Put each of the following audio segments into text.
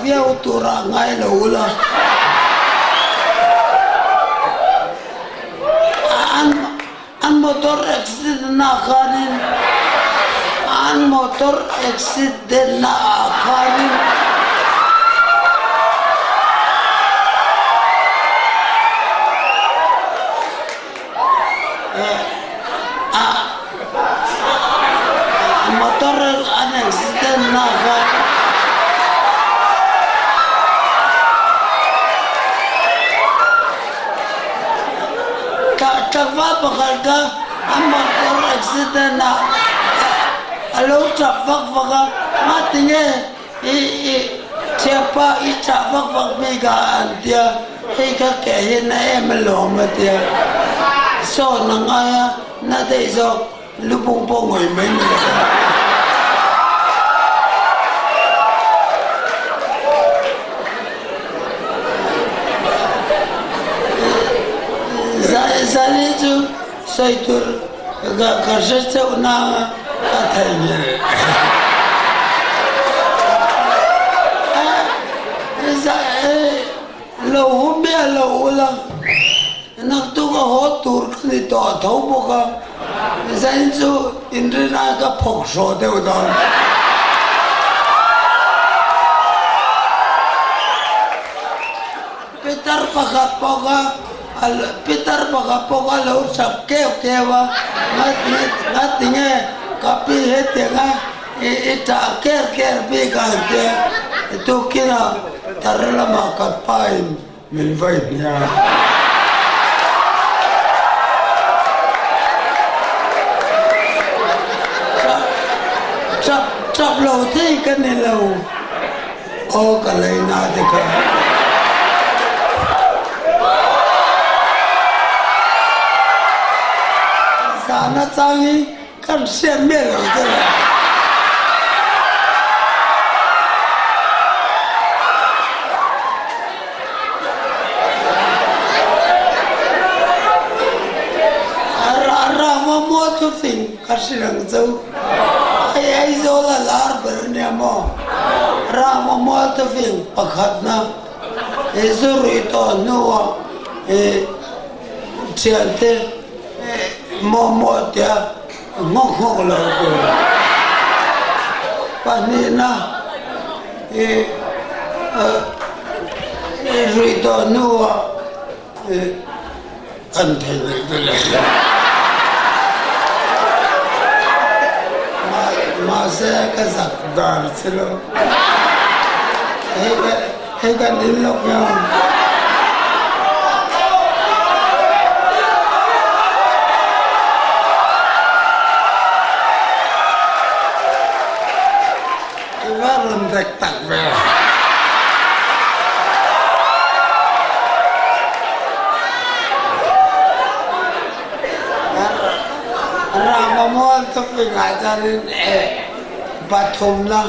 viau turah ngai lo ula. An motor accident ah khanin an motor accident na ah khanin Motor an accident na khan tlangval pakhat kha a motor accident ah a lo tap vak vak a, ngatinge i thianpa i tah vak vak bik a an tia, hei kha ke hian a em alawm a tia, sawn a ngai a, na daih zawk lubung pawh ngawih mai mai a. Zali chu sawi tur ka hre chauh nanga ka theihnghilh. Lo hu miah lo ula, naktuk a haw tur ka ni tawh tho bawk a, zain chu inrinai ka phawk hrawh deuh dawn. Pitar pakhat pawh kha Pitar pakhat pawh kha lo chap keuh keuh a, ngatinge ka pi hetianga i tah ker ker bik a han tia, tukinah tar lamah ka pain min vawi hnia. Tap tap lo thei ka ni lo. Aw ka lei na te kha. Zan a chang hi kan hriat miah lo che le. A rang a maw thufing ka hre ang chu. Hei Aizawl a lar ber ania maw? Rama Mualtafing pakhatna i zu rui tawh hnuah i thiante mawhmawh tia nghawk nghawk lo tur. Pahnihna i rui tawh hnuah Kan thei rih te le. Mahse ka zak dar che lo. Hei kan in lawk nge ang. I va rawn dek tak ve. Rama mual tuk bik ah cun in pathumna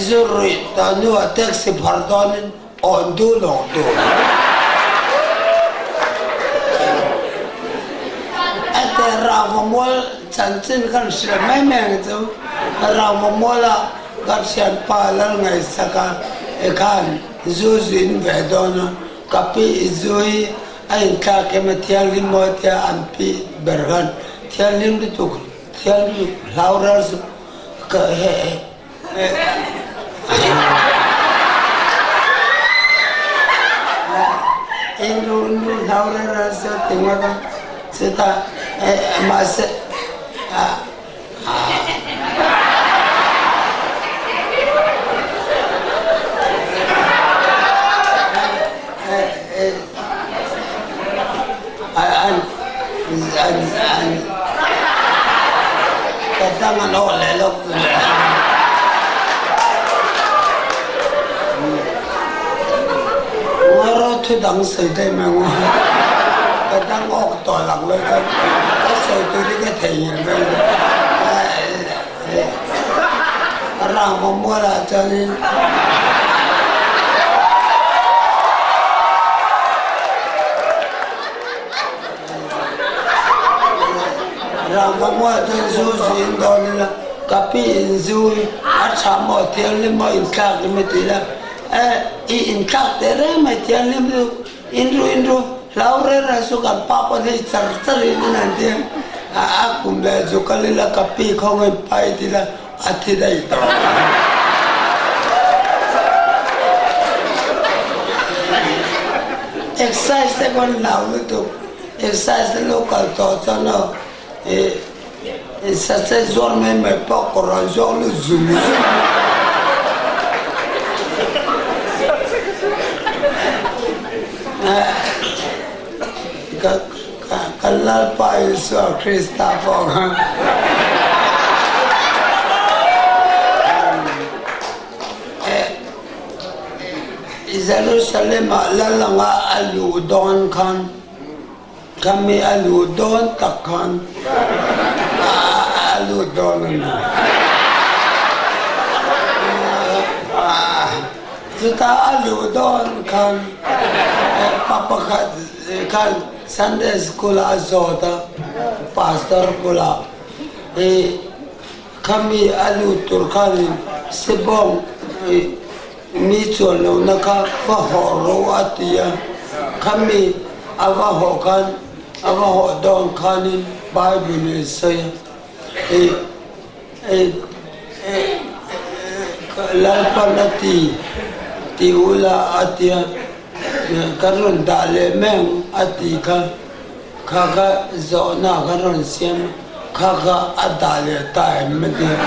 zurui ta nu ah taxi phar tawn in awn duh lawng tu. Ate Rama mual chanchin kan hrilh mai mai ang chu. Rama mual ah ka thianpa Lalngaihsak a e khan zu zin ve dawn a, ka pi i zu hi a inthlak em a thianghlim maw tia an pi ber khan thianghlim lutuk thianghlim hlau ral chu ka he in ru in ru hlau ral ral chu ti ngawt a chutah mahse Ka dang an awh leh lawk chu le. Ngawro thu dang sawi daih mai ngawh. Ka dang awk tawh lang lo chuan ka sawi tur hi ka theihnghilh vek a. Rangva mualah chuanin Rangva mualah chuan zu zu in dawn ila. Ka pi in zu hi a tha maw thianghlim maw inthlak i mi ti la, e i inthlak teh reng mai thianghlim chu in ru in ru hlau reng reng chu kan pa pawn hei char char in in an ti a, a kum leh zu kal ila ka pi khawngin pai ti la a thi daih tawh ang. Exercise te pawn hlau lutuk, exercise te lo kal tawh chuan aw ih sachet zuar mai mai pawh kawr an zawk lut zung zung. Ka Kan Lalpa Isua Krista pawh kha Jerusalem-ah lal anga a luh dawn khan, khami a luh dawn tak khan a lut dawn a ni. Chutah a luh dawn khan pa pakhat khan Sunday School ah a zawt a, Pastor bulah i khami a lut tur khanin Sibawng i mi chuan lohna kha va hawh ro a ti a, khami a va hawh khan a va hawh dawn khanin Bible in sawi a, i i Lalpan a ti ti ula a ti a. Ka rawn dah leh mai ang a ti kha, kha kha zawhna ka rawn siam a, kha kha a dah leh ta em a ti a.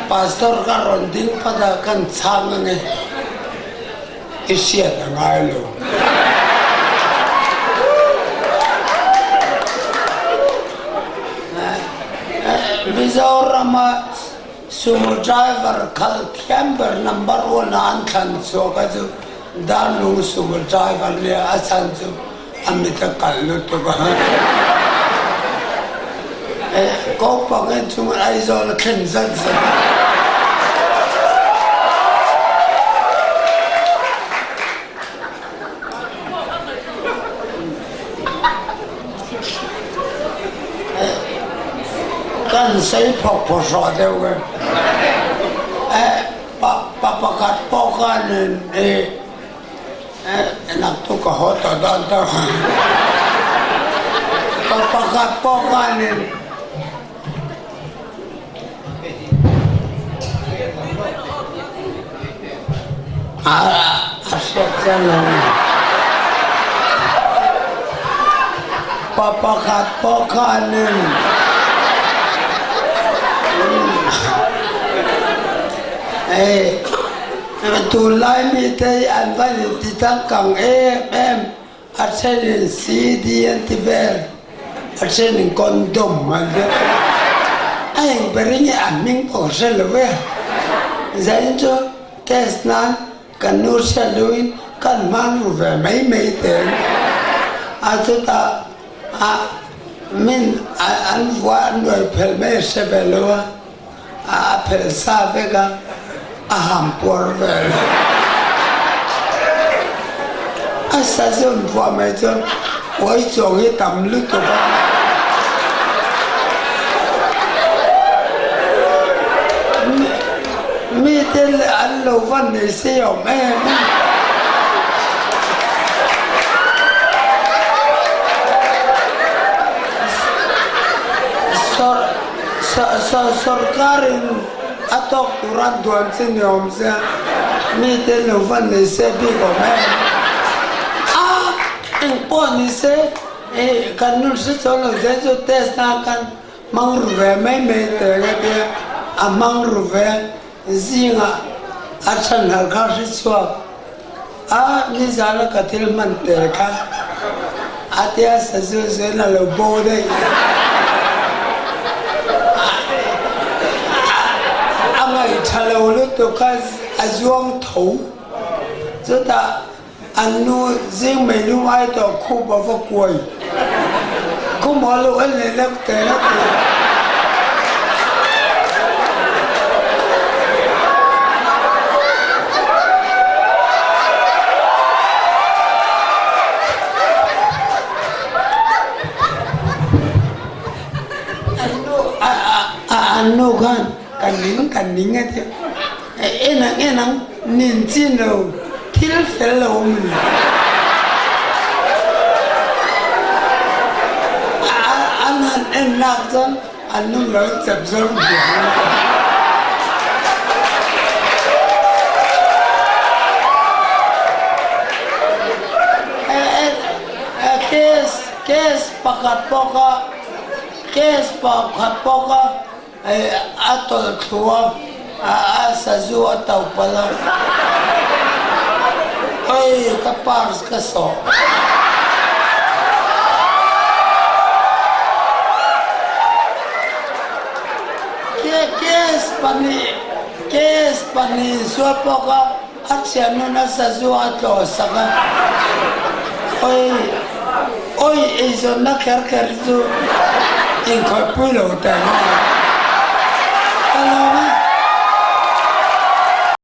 Pastor ka rawn ding phawt a, kan chhang ange i hriat a ngai lo. Mizorama Sumo driver khalh thiam ber number one ah an thlan chhuak a chu Darlung sumo driver nia a chhan chu a mit a kalh lutuk a. Kopang en chung Aizawl a thlen zat zat a. Kan sei phawk phaw hrawh deuh e. Pa pakhat pawh khanin i naktuk a haw tawh dawn tawh. Pa pakhat pawh khanin A hriat chiang lo. Pa pakhat pawh khanin hei tunlai mite hi an va inti changkang em em. A thenin CD an ti vel, a thenin condom an ti. A eng ber nge a hming pawh ka hre lo e. Zain chu test nan kan nu hriat loin kan hman ru ve mai mai teng. A chutah a min an vua an nuai phel mai a hre ve lo a. A phelh sa vek a, a ham puar vel. A sazawn phuah mai chuan uai chuang hi tam lutuk a. Mite an lo va nei se awm em em. Sorkarin a tawk tur a duan chu ni awm se, mite lo va nei se bik awm em? A, engpawh ni se, kan nun hre chuang lo zel chu test na khan hmang ru ve mai mai teh ka tia, a hmang ru ve zingah a chhan harh kha hre chhuak a, nizana ka thil hman tel kha a tia sazu zuin a lo bo daih. A ngaihṭha lo lutuk a, a zuang tho. Chutah an nu zing mei lum ai tawh khup a va kuai. Khum a lo en leh lek teh lek teh. khan ka ning ka ning a ti a, en ang en ang nin chin lo thil fel lo awm a ni. An han en lak chuan an nun lo chep zawr buai mai a. Case case pakhat pawh kha case pakhat pawh kha a tawlh thlu a, a sazu a to palh a, Oi ka purse ka sawh. Case case pahnih sual pawh kha a thiannu na sazu a tlawh sak a, Oi oi eizawnna kher kher chu inkhawihpui lo teh ang a. Ka lawm e.